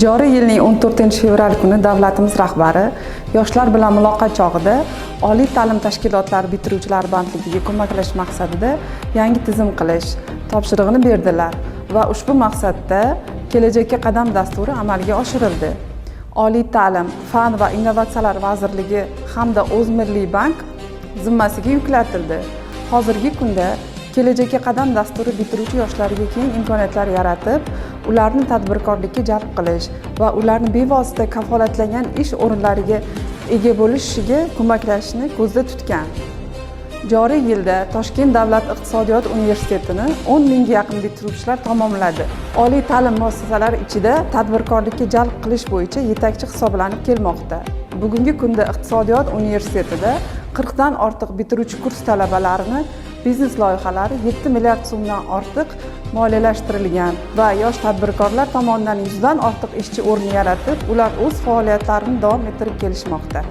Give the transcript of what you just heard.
Joriy yilning 14 fevral kuni davlatimiz rahbari yoshlar bilan muloqot chog'ida oliy ta'lim tashkilotlari bitiruvchilari bandligiga ko'maklashish maqsadida yangi tizim qilish topshirig'ini berdilar va ushbu maqsadda "Kelajakka qadam" dasturi amalga oshirildi. Oliy ta'lim, fan va innovatsiyalar vazirligi hamda O'zmilliybank zimmasiga yuklatildi. Hozirgi kunda "Kelajakka qadam" dasturi bitiruvchi yoshlarga keng imkoniyatlar yaratib, ularni tadbirkorlikka jalb qilish va ularni bevosita kafolatlangan ish o'rinlariga ega bo'lishiga ko'maklashishni ko'zda tutgan. Joriy yilda Toshkent davlat iqtisodiyot universitetini 10 mingga yaqin bitiruvchilar tamomladi. Oliy ta'lim muassasalari ichida tadbirkorlikka jalb qilish bo'yicha yetakchi hisoblanib kelmoqda. Bugungi kunda iqtisodiyot universitetida 40 dan ortiq bitiruvchi kurs talabalarini biznes loyihalari 7 milliard so'mdan ortiq moliyalashtirilgan va yosh tadbirkorlar tomonidan 100 dan ortiq ishchi o'rni yaratib, ular o'z faoliyatlarini davom ettirib kelishmoqda.